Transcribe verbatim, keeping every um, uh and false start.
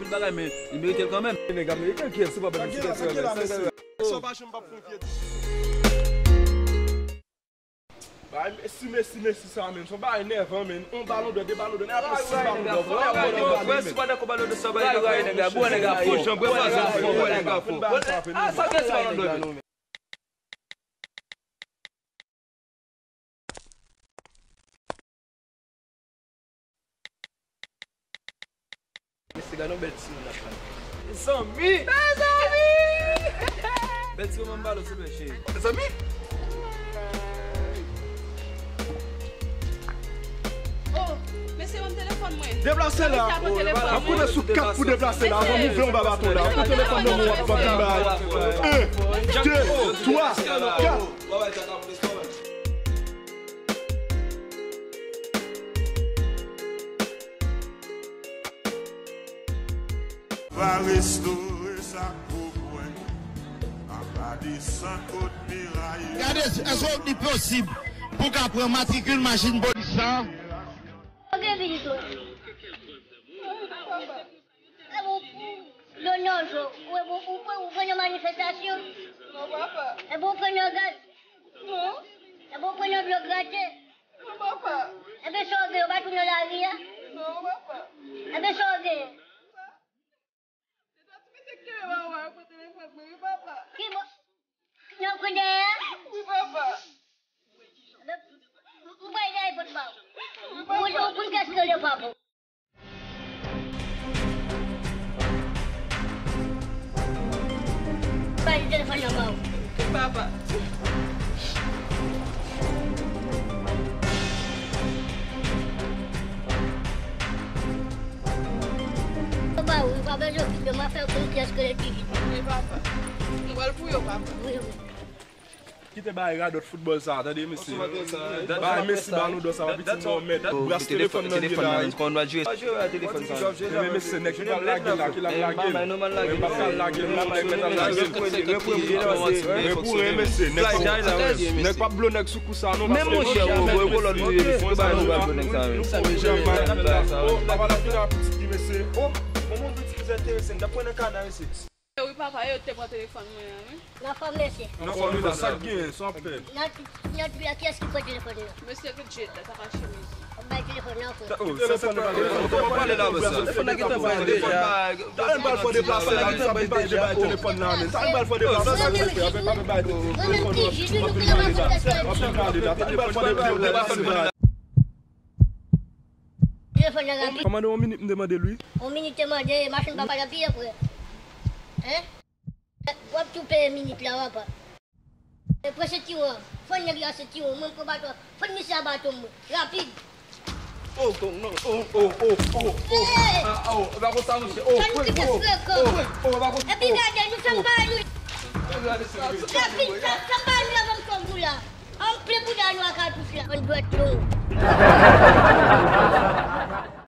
Bagay, men li merite l kanmenm. Nèg la merite l, kiyès? Se pa bèl. Sa w pa janm p ap fè yon vye. Bay Messi, Messi, Messi sa menm, se yon bagay nèvan, menn. On balon dò, de balon dò, nèg ap pran sis balon dò. Ray, ray, nèg la, bwè, nèg la, fò, bwè, nèg la, fò, bwè, nèg la, fò. Ah, sa gen se balon dò, menn. Mesye, gade yon bèl timoun ap pale. Mezanmi! Mezanmi! Bèl timoun, ban m bal, silvouplè, cheri. Mezanmi! Oh, mesye, ban m telefòn mwen. Deplase la. Mesye, pran telefòn mwen. Ap konnen sou kat pou deplase la. Avan m ouvè yon ba baton la. Pran telefòn nan men w, w ap vin bay. En, de, twa, kat. Va restore sa k pou mwen. Anba desan kot miray. Gade, èske li posib pou w ka pran matrikil machin polis sa? Ok, vini tou. E bon, Leonardo, ou, ou, ou, ou pran nan manifestasyon? Non, papa. E bon, ou pran nan gaz? Non. E bon, ou pran nan dlo grate? Non, papa. Enben, sa w gen, ou pa tounen lari a? Non, papa. Enben, sa w gen? Se ta ti mesye k kenbe ba ou a, yo pran telefòn mwen, wi, papa. Ki bo-, nan kwen dèyè a? Wi, papa. Enben, m, m pral dèyè pot ba ou. Wi, papa. Ou, ou konn kiyès ki rele papa w. Bay telefòn nan men w. Papa. Papa, wi, pa bezwen okipe, m a fè w konn kiyès ki rele Divin. Wi, papa. M pral pou yo, papa. Wi, wi. Kite bay radòt foutbòl sa, tande, mesye. Bay Messi balon dò sa, pa piti mò mèt. Bras telefòn nan li la. Kòman nou al jere? Pa jere telefòn sa. Men mesye, nèg ki pral lage l la, ki l ap lage l. Men m p ap pral lage l non, nèg mèt ap lage l. Repouren, mesye, nèg p ap, nèg p ap blo nèg sou kou sa non. Men monchè, ou voye kolòn nou ye, mesye, ki bagay nou pral blo nèg sa menm? Sa, mesye, oh, papa la vin a pitit li, mesye. Oh, manman pitit li enterese, m t ap pran nan kana, mesye. Wi, papa, yo te pran telefòn mwen an, wi. Nan fòm, mesye. Nan fòm, mesye, sa k genyen, sa w ap fè? Nan, nan, kiyès ki pran telefòn nan? Mesye, Bridget, sa pa chemiz. Ou bay telefòn nan, frè. Oh, telefòn nan, telefòn nan, pale la, mesye. Telefòn nan gentan bay deja. Talè n pral fè deplase la, sa vin bay, bay telefòn nan, men. Talè n pral fè deplase, sa k fè, apre pa bay telefòn nan. W ap vin pale la, w ap vin pale la. Talè n pral fè deplase la. Telefòn nan rapid. Kòmande yon minit, m te mande l, wi. Yon minit te mande, machin papa la pi pre. Hein? W ap tou peye minit la, papa. E pran sentiwon an. Fann nèg la sentiwon. Mwen, m pran baton. Fann misye a baton mwen. Rapid. Oh, oh, non. Oh, oh, oh, oh, oh. Hey! Ah, oh, e pa konsa, mesye. Oh, oh, oh, oh, oh, e pa konsa. Epi gade, nou fè m ba nou. Gade, se rapid, fè, fè m ba nou avan m fè w gou la. Anpli bouda nou ak katouch la. Bann dwèt long.